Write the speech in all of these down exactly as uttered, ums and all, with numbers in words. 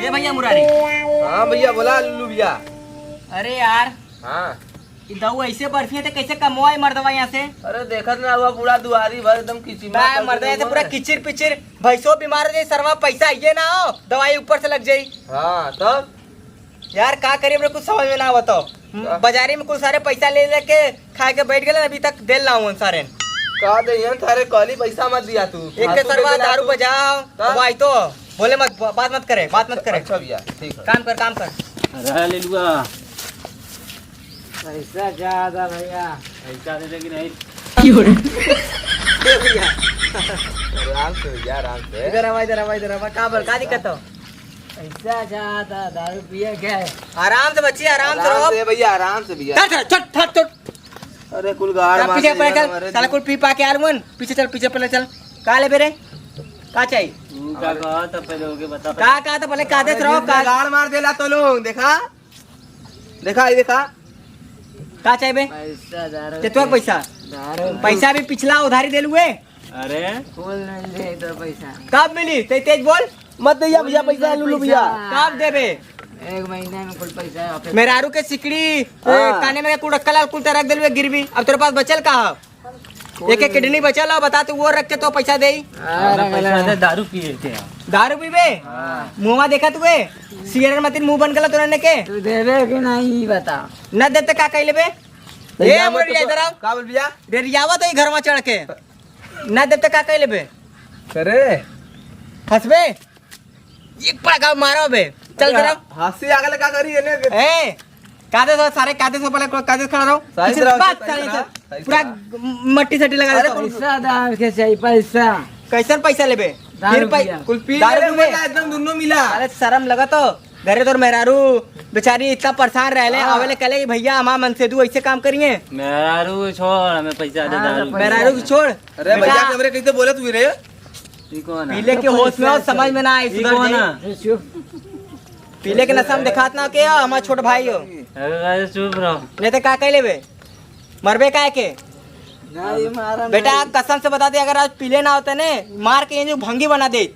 ए भैया मुरारी। हाँ भैया, बोला लुल्लू भैया। अरे यार, हाँ। ई दऊ ऐसे बरसी है तो कैसे कमवाई मर्दवा यहाँ से? अरे देखत ना हुआ, पूरा दुआरी भर एकदम किचिमा बा कर मर्दवा, देले ऐसे हुआ पूरा है। किचिर पिचिर, भैंसो बीमार हो जाई, सरवा पैसा ये ना हो, दवाई ऊपर से लग जाई। हाँ, तब? यार का करी, हमरे कुछ समझ में ना आवत हो। का? बाजारी में कुल सारे पैसा ले लेके खाए के बैठ गए, अभी तक देल ना हुआ सारे। का दे, यहाँ सारे कॉली पैसा मत दिया तू। एक के फालतू सरवा दे देला दारू तू। बजाओ, का? अब आई तो बोले मत, बात मत करे, बात मत करे। अच्छा भैया, ठीक है। काम कर, काम कर। अरे ले लुआ। पैसा ज्यादा भैया। पैसा दे दे कि नहीं? ए भैया। आराम से भैया, आराम से। इधर आवा, इधर आवा, इधर आवा। का बोल, का दिक्कत हो? पैसा ज्यादा, दारू पिए क्या है? आराम से बच्ची, आराम से आराम रहो। से भैया, आराम से भैया। चल, चल, चल, चल, चल। अरे कुल गाड़ चल, मार पीछे देगा पहले चल, हमारे साला तो। कुल पी पा के आल मन, पीछे चल, पीछे पहले चल। का लेबे रे? का चाहिए? तू का कहा था पहले, ओके बता। का कहा था पहले? का देत रहो, का? गाड़ मार देला तो लोग, देखा? देखा, ये देखा। का चाहिए बे? पैसा, दारू। केतवा पैसा? दारू। पैसा भी पिछला उधारी देलुए। अरे। कुल मिल जाए तो पैसा। कब मिली? ते तेज बोल। मत दैया भैया पैसा, लुल्लू भैया। कब देबे? एक महीना में कुल पैसा वापस। मेहरारू के सिकड़ी, ए, हाँ। काने में कुड़क्का लाल कुल रख देलुए गिरवी। अब तोरे पास बचल का है? एक एक किडनी बचल है, बता तू वो रख के तो पैसा दे। हाँ, पैसा दे, दारू पिए के। दारू पीबे? हाँ। मुँहवा देखा तुए? सिगरेट मतिन मुँह बन गला तोरा ने के? तू देबे कि नहीं, बता। न देते का कह लेबे? ए, मोर तो इधर आओ। का बोल भैया? डेरियावा तो ही घरवा चढ़ के। ना देते का कह लेबे? करे। हंसबे? एक पड़का मारो बे। चल अरे, जरा। हंसी आगले का करी एने? ए, कादे सो सारे, कादे सो पहले, कादे खड़ा रहो। सही पीछे तरह से बात सही सारे तरह, से। सही पूरा तरह। मट्टी सट्टी लगा अरे, देता हूँ। पैसा दाम के चाहिए, पैसा। कैसन पैसा लेबे? दारू फिर पै-, पिया। कुल पी दारू ले रे पीबे? बेटा, एकदम दुनो मिला। अरे, शर्म लगा तो। घरे तोर मेहरारू बेचारी इतना परेशान रहले, हाँ। आवेले कहले कि भैया हमार मनसेदू ऐसे काम करिए। मेहरारू छोड़, हमें पैसा दे, हाँ, दारू तो पी। मेहरारू छोड़। अरे बेटा। भैया, हमरे कैसे बोलत हुई रे? ई कौन है? पीले के होश में हो, समझ में ना आई, ई सुधर कौन जाई। है? चुप। पीले के नशा में देखात ना के हो, हमार छोट भाई हो। अरे भाई, चुप रहो। नहीं तो का कह लेबे? मरबे काहे के? नहीं, मारा बेटा, नहीं। कसम से बता दे, अगर आज पीले ना होते ने, मार के ये जो भंगी बना दे।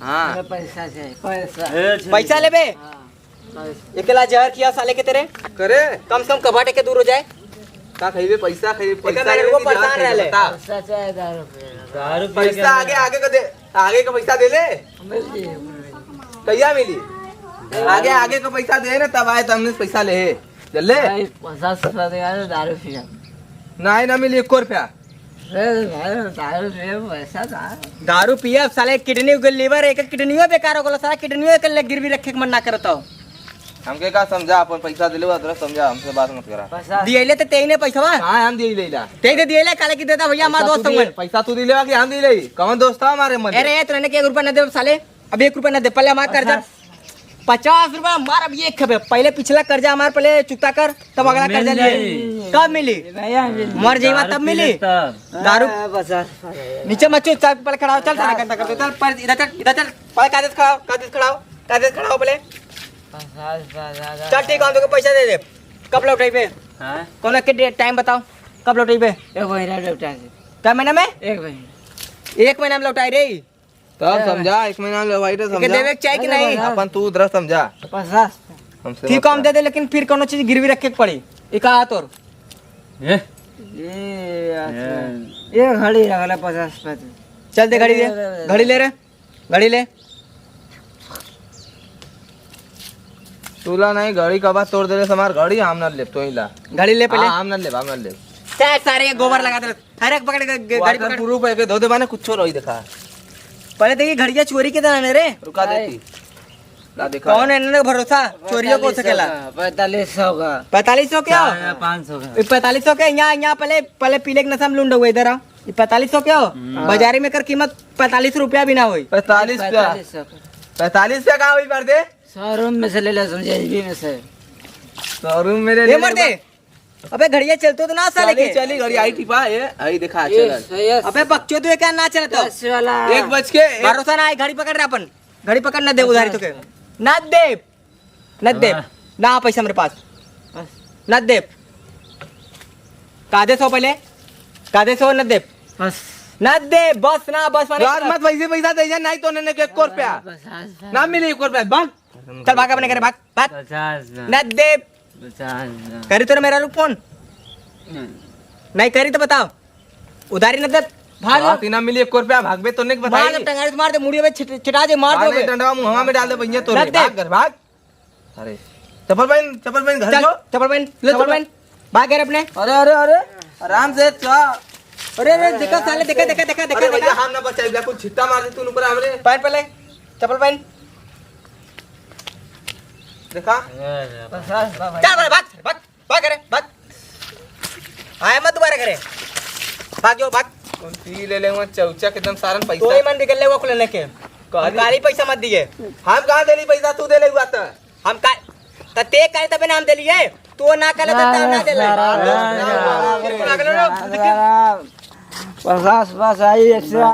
हाँ। अरे पैसा चाहिए, पैसा। ए, छे- पैसा लेबे? हाँ, पैसा। एकला जहर किया साले के तेरे। करे। कम से कम कबाटे के दूर हो जाए। का खइबे? पैसा खइबे, एकला पैसा मेरे लेबे को कि जहर परेशान खइबे? रहले। बता। पैसा चाहिए, दारू पिए। दारू पिए पैसा के आगे, आगे का दे, आगे का पैसा दे ले। मिल जाइए, मिल जाइए। कहिया मिली? आगे, आगे का पैसा दे ना, तब आए, तब हमने पैसा ले। चल ले। भाई, पचास रुपया दे यार, दारू पिया। नहीं, ना मिली एको रुपया। अरे भाई, दारू पिए, पैसा था। दारू पिए, अब साले किडनी के लिवर, एक किडनियो बेकार हो गलो, साला किडनियो के ले गिरवी रखे के मन ना करत हो। हमके का समझा, अपन पैसा दिले हुआ, तोरा समझा, हमसे बात मत करा। पैसा दिएले तो तेई ने पैसा बा। हाँ, हम दिए लेला। तेई दे दिएले, काले की देता भैया, हमार पैसा दोस्त तू दिए, हूँ। पैसा तू दिले बा कि हम दिए ले? कौन दोस्त था हमारे मन में? अरे, तूने के एक रुपया ना दे साले। अब एक रुपया ना दे, पहले हमार कर्जा। अच्छा। पचास रुपया मार, अब ये खबे, पहले पिछला कर्जा हमार पहले चुकता कर, तब अगला मिल कर्जा लिए। जाई। कब मिली? भैया, मिल मर जाइबा दारू तब पी मिली। ले तब। दारू। हाँ, बस, बस, बस। नीचे मत छू, चल, पहले खड़ा हो, चल, सारा गंदा कर दे, चल, पर इधर चल, इधर चल, पहले कायदे से खड़ा हो, कायदे से खड़ा हो, कायदे से खड़ा हो पहले। बस, बस, बस, बस, चल, ठीक है, हम तुमको पैसा दे दे। कब लौटेबे? हाँ? कौन के डे-, टाइम बताओ, कब लौटेबे? एक महीना लौटा दे। क्या महीना में? एक महीना। एक महीना में लौटाई रे। तब समझा, एक महीना ले भाई रे, समझा। देवे के चाही कि नहीं? अपन तू उधर समझा। पचास। हमसे ठीक, मत हम कर। दे दे, लेकिन फिर कोनो चीज गिरवी रखे के पड़ी। ई का तोर? ये? ये, अच्छा। ये। ये घड़ी रख ले, पचास पैंतीस। चल दे घड़ी दे, दे, दे, दे। घड़ी ले रे, घड़ी ले। तूला नहीं, घड़ी का बात तोड़ दे रे, हमार घड़ी हम ना लेब, तो ही ला। घड़ी ले पहले। हाँ, हम ना लेब, हम ना लेब। चाहे सारे ये गोबर लगा दे। अरे, पकड़ के, ग-, गाड़ी पकड़। Waterproof है के, धो दे बाने, कुछ रही देखा। पहले देखी, घड़िया चोरी के दाने रे। रुका देखी। ला देखा। कौन है इन्होंने भरोसा? चोरियों को सकेला। पैंतालीस सौ का। पैंतालीस सौ क्या? हाँ, पाँच सौ का। ये पैंतालीस सौ के, यहाँ, यहाँ पहले, पहले पीले के नशा में लुंड हुए, इधर आओ। ये पैंतालीस सौ क्या हो? हम्म। बाजारी में कर कीमत पैंतालीस रुपया भी ना होई। पैंतालीस का? पैंतालीस का? पैंतालीस का का होई, मर्दे? Showroom में से ले ले, समझे, एसबी में से। Showroom में ले ये ले, मर्दे, अबे घड़िया चलतो तो ना साले चली, के। चली, घड़ी आई टिपा, ए, आई देखा, ये चल। सही है। अबे बकचोद, ये क्या ना चलतो? दस वाला। एक बज के, एक भरोसा ना है, घड़ी पकड़ रहा अपन। घड़ी पकड़, ना दे उधारी तो के। ना दे। ना दे। हाँ। ना पैसा मेरे पास। बस। ना दे। कादे सो पहले? कादे सो ना दे। बस। ना दे, बस ना, बस माने बस। मत वैसे पैसा दे जा, नहीं तो उन्होंने एक रुपया। बस, बस, बस। ना मिले एक रुपया, बस। चल भाग अपने घरे, भाग, भाग। पचास ना। न दे। पचास ना। करी तोर मेहरारू फोन? हम्म। नहीं करी तो बताओ। उधारी न दे, भाग। बात ही ना मिली, एक रुपया भागबे तो नहीं मार बताई। दे, टंगारी से मार दे, मुड़िया में छिट-, छिटा दे, मार दे। डंडवा मुंहवा में डाल दे, भैया तोरे। रख दे। भाग घर, भाग। अरे, चप्पल पहन, चप्पल पहन, घर चल, जो। चप्पल पहन, ले चप्पल चप्पल। पहन। भाग घर अपने। अरे, अरे, अरे, आराम से चल। अरे, अरे, देखा साले, देखा, देखा, देखा, देखा, अरे भैया, देखा। हम ना बचाई, बिल्कुल छिट्टा मार दे तू ऊपर हमरे। पहन पहले, चप्पल पहन। देखा। चल, भाग, भाग, भाग, भाग घरे, भाग। आए मत दोबारा घरे। भाग जो, भाग। कौन पी ले ले, वहाँ चौचा के एकदम सारन पैसा। तो ही मन बिगड़ ले वो खुले लेके। काली। काली पैसा मत दिए। हम कहाँ देली पैसा, तू देले हुआ त। हम का, त ते करे तबे ना हम देलिए, तू ना करे त हम ना देले। पचास बस आई, एक सौ।